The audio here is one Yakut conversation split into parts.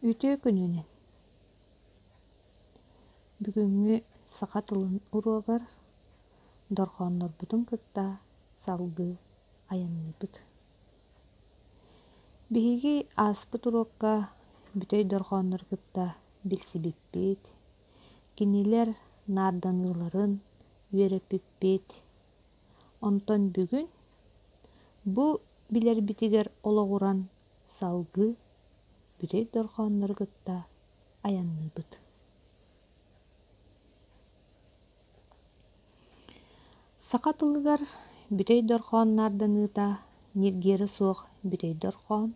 Үтүө күнүнэн! Бүгүҥҥү саха тылын уруогар дорҕооннорбутун кытта салгыы айанныыбыт. Биһиги ааспыт уруокка бүтэй дорҕооннору кытта билсибиппит, кинилэр наарданыыларын үөрэппиппит. Онтон бүгүн бу билэрбитигэр олоҕуран салгыы бүтэй дорҕооннору кытта айанныыбыт. Саха тылыгар бүтэй дорҕоон наарданыыта ньиргиэрэ суох бүтэй дорҕоон,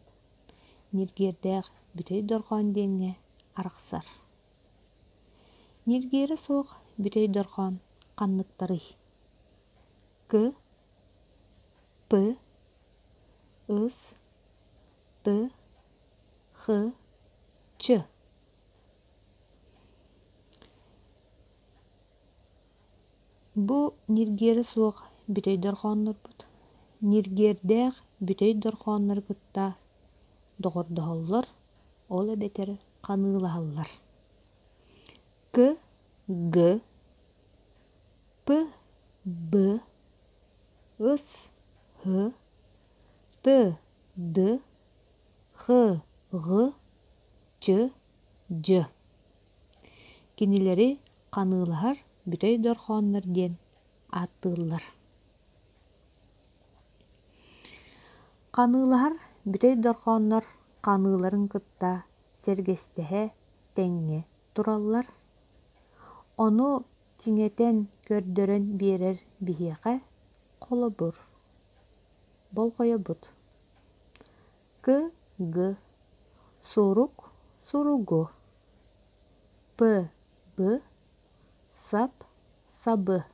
ньиргиэрдээх бүтэй дорҕоон диэҥҥэ арахсар. Ньиргиэрэ суох бүтэй дорҕоон ханныктарый? К, П, С, Т, Х, Ч. Бу ньиргиэрэ суох бүтэй дорҕооннорбут. Ньиргиэрдээх бүтэй дорҕооннору кытта доҕордоһоллор, ол эбэтэр ханыылаһаллар. К, Г, П, Б, С, Һ, Т, Д, Х, Ҕ, Ч, Дж. Кинилэри ханыылаһар бүтэй дорҕооннор диэн ааттыыллар. Ханыылаһар бүтэй дорҕооннор ханыыларын кытта сэргэстэһэ тэҥҥэ тураллар. Ону чиҥэтэн көрдөрөн биэрэр биһиэхэ холобур. Болҕойобут. К, Г. Сурук, суругу. П, Б. Сап, сабы.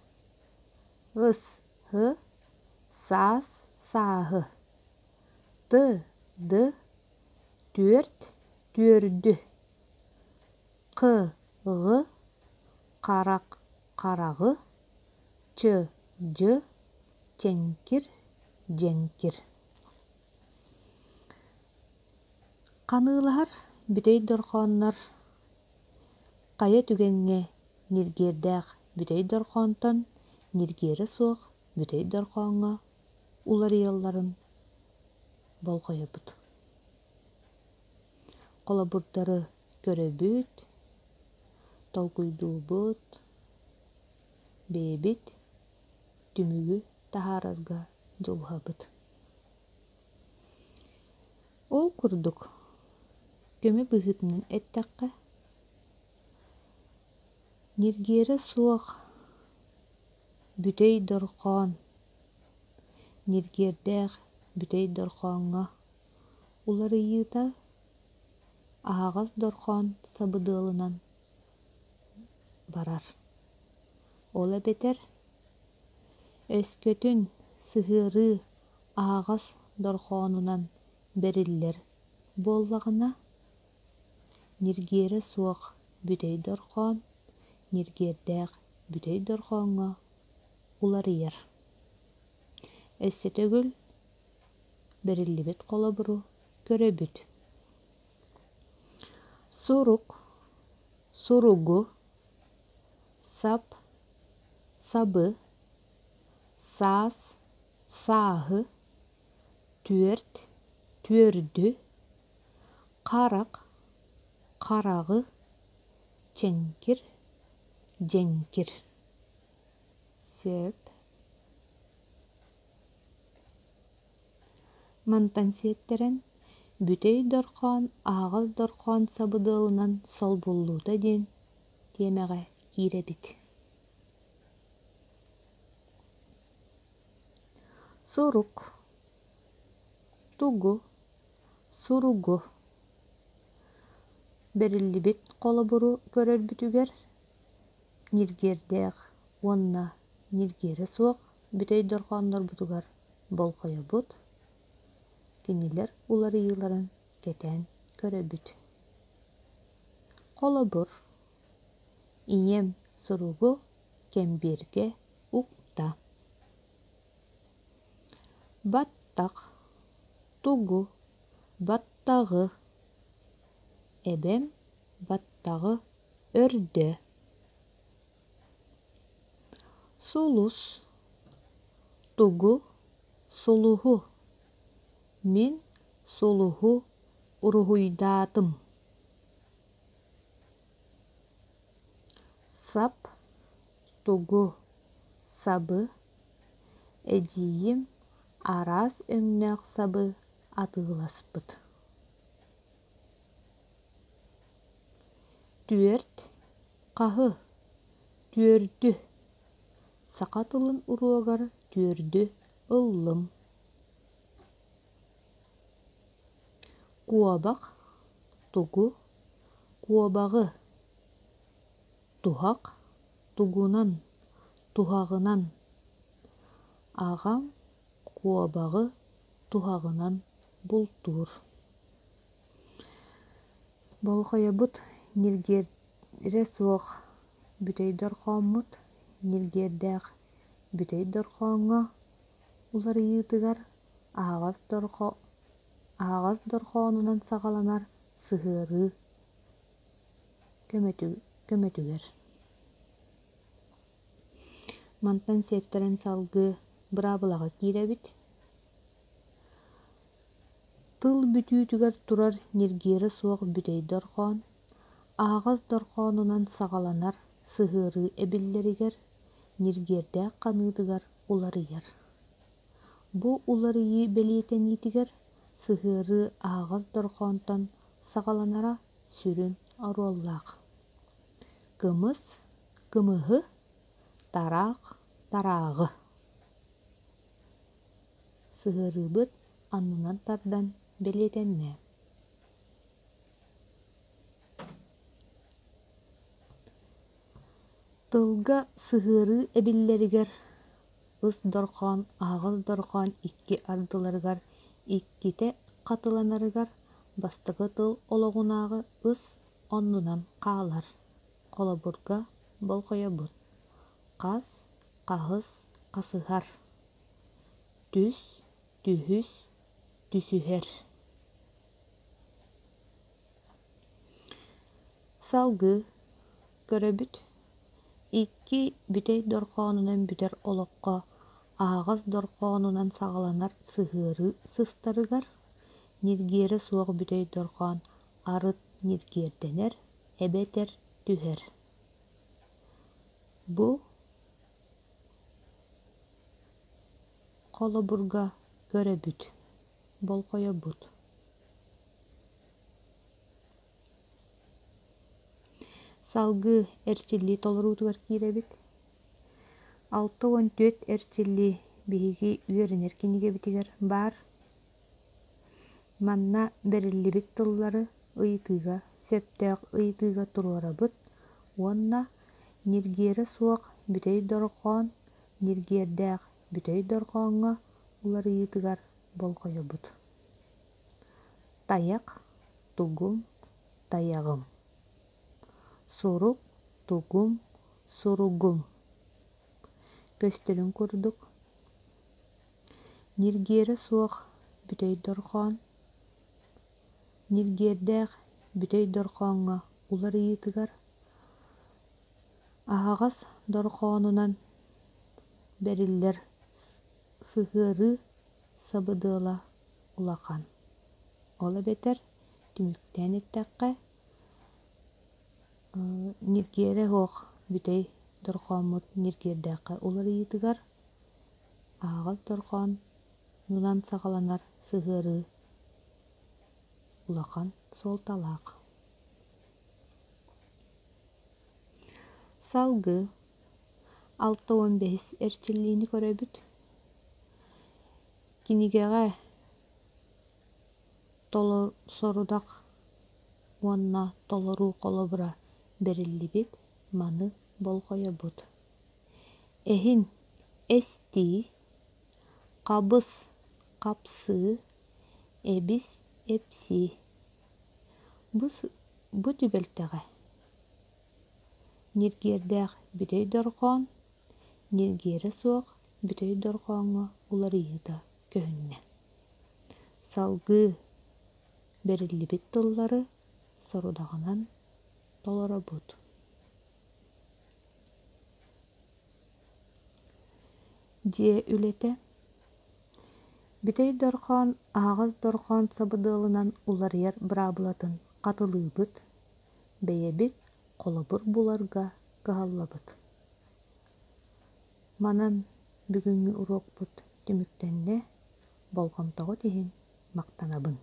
С, Һ. Саас, сааһы. Т, Д. Түөрт, түөрдү. Q, Ҕ. Харах, хараҕы. Ч, Дь. Чэҥкир, дьэҥкир. Ханыылаһар бүтэй дорҕооннор хайа түгэҥҥэ ньиргиэрдээх бүтэй дорҕоонтон ньиргиэрэ суох бүтэй дорҕооҥҥо уларыйалларын болҕойобут. Холобурдары көрөбүт, толкуйдуубут, бэйэбит түмүгү таһаарарга дьулуһабыт. Ол курдук, көмө быһыытынан эттэххэ, ньиргиэрэ суох бүтэй дорҕоон, ньиргиэрдээх бүтэй дорҕооҥҥо уларыйыыта аһаҕас дорҕоон сабыдыалынан барар. Ол эбэтэр Өскөтүн сыһыарыы аһаҕас дорҕоонунан бэриллэр буоллаҕына, ньиргиэрэ суох бүтэй дорҕоон ньиргиэрдээх бүтэй дорҕооҥҥо уларыйар. Өссө төгүл бэриллибит холобуру көрөбүт. Сурук, суругу, сап, сабы, саас, сааһы, түөрт, түөрдү, харах, хараҕы, чэҥкир, дьэҥкир. Сөп. Мантан сиэттэрэн, бүтэй дорҕоон аһаҕас дорҕоон сабыдыалынан солбуллуута диэн тиэмэҕэ киирэбит. Сурук Тугу Суругу Бэриллибит холобуру көрөрбүтүгэр ньиргиэрдээх уонна ньиргиэрэ суох бүтэй дорҕооннорбутугар болҕойобут, кинилэр уларыйыыларын кэтээн көрөбүт. Холобур, ийэм суругу кэмбиэргэ укта. Баттах, тугу, баттаҕы. Эбэм баттаҕы өрдө. Сулус Тугу сулуһу Мин сулуһу уруһуйдаатым. Сап Тугу сабы Эдьиийим араас өҥнөөх сабы атыыласпыт. Түөрт Хаһы Түөрдү Саха тылын уруогар түөрдү ыллым. Куобах Тугу Куобаҕы Туһах Тугунан Туһаҕынан Аҕам куобаҕы туһаҕынан бултуур. Болҕойобут ньиргиэрэ суох бүтэй дорҕооммут ньиргиэрдээх бүтэй дорҕооҥҥо уларыйыытыгар аһаҕас дорҕо аһаҕас дорҕоонунан саҕаланар сыһыарыы көмөтүгэр. Мантан сиэттэрэн салгыы быраабылаҕа киирэбит. Тыл бүтүүтүгэр турар ньиргиэрэ суох бүтэй дорҕоон, аһаҕас дорҕоонунан саҕаланар сыһыарыы эбиллэригэр, ньиргиэрдээх ханыытыгар уларыйар. Бу уларыйыы бэлиэтэниитигэр сыһыарыы аһаҕас дорҕоонтон саҕаланара сүрүн оруоллаах. Кымыс, кымыһы, тараах, тарааҕы. Сыһыарыыбыт аннынан тардан бэлиэтэннэ. Тылга сыһыарыы эбиллэригэр ыс дорҕоон аһаҕас дорҕоон икки ардыларыгар иккитэ хатыланарыгар бастакы тыл олоҕунааҕы ыс оннунан хаалар. Холобурга болҕойобут: хас, хаһыс, хасыһар, түс, түһүс, түсүһэр. Салгыы көрөбүт: икки бүтэй дорҕоонунан бүтэр олоххо аһаҕас дорҕоонунан саҕаланар сыһыарыы сыстарыгар ньиргиэрэ суох бүтэй дорҕоон арыт ньиргиэрдэнэр эбэтэр түһэр. Бу холобурга көрөбүт, болҕойобут. Салгыы эрчиллии толоруутугар киирэбит. 64 эрчиллии биһиги үөрэнэр кинигэбитигэр баар. Манна бэриллибит тыллары ыйытыыга сөптөөх ыйытыыга туруорабыт уонна ньиргиэрэ суох бүтэй дорҕоон ньиргиэрдээх бүтэй дорҕооҥҥо уларыйыытыгар болҕойобут. Тайах, тугум, тайаҕым. Сурук, тугум, суругум. Көстөрүн курдук, Ньиргиэрэ суох бүтэй дорҕоон, ньиргиэрдээх бүтэй дорҕооҥҥо уларыйыытыгар аһаҕас дорҕоонунан бэриллэр сыһыарыы сабыдыала улахан. Ол эбэтэр түмүктээн эттэххэ, ньиргиэрэ суох бүтэй дорҕооммут ньиргиэрдээххэ уларыйыытыгар Аһаҕас дорҕоонунан саҕаланар сыһыарыы улахан суолталаах. Салгыы 65 эрчиллиини көрөбүт. Кинигэҕэ сорудах уонна толоруу холобура бэриллибит, маны болҕойобут. Эһин эстии, хабыс хапсыы, эбис эпсии. Бу, бу түбэлтэҕэ ньиргиэрдээх бүтэй дорҕоон, ньиргиэрэ суох бүтэй дорҕооҥҥо уларыйыыта көһүннэ. Салгыы бэриллибит тыллары Сорудаҕынан толоробут. Дьиэ үлэтэ Бүтэй дорҕоон аһаҕас дорҕоон сабыдыалынан уларыйар быраабылатын хатылыыбыт, бэйэбит холобур буларга кыһаллабыт. Манан бүгүҥҥү уруокпут түмүктэннэ, болҕомтоҕут иһин махтанабын.